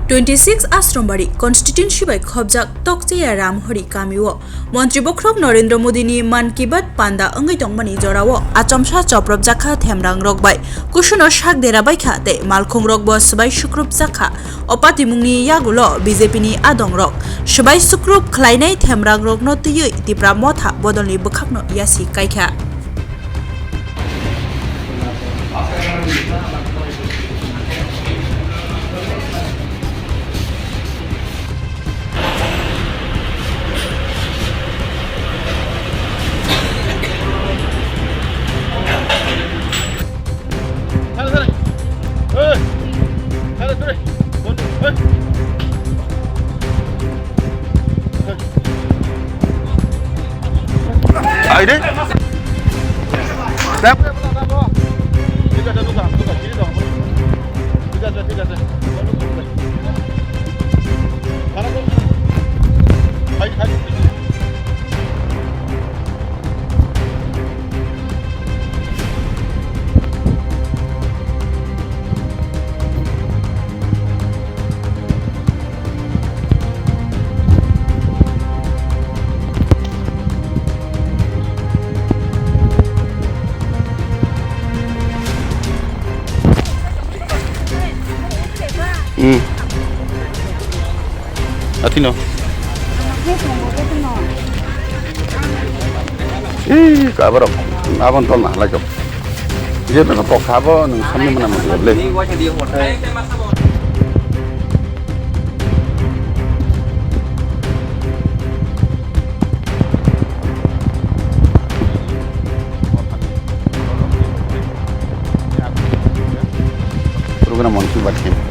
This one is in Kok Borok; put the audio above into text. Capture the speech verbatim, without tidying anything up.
Twenty six Ashrombari constituency bai khobjak Tokcheya Ramhori kamio Montri Bokhorok Narendra Modi ni Mann Ki Baat panda wngwi tongmani jorao achomsa choprobjak kha themrang rok bai, kusuno sak dera bai kha tei malkhung rok bo swbai sukrupjak kha. O patimungni yagulo B J P ni adong rok swbai sukrup khlainai themrang rokno twiwi Tipra Motha bodolni bwkhakno yasi kai kha. Aire. Tap. Thik ache, thik ache, thik ache. Hmm. Atino. Ih, kabarok. Abon tol na halai jok. Je beno pok sabo nung samni mana mo le. Program on ki bat khe.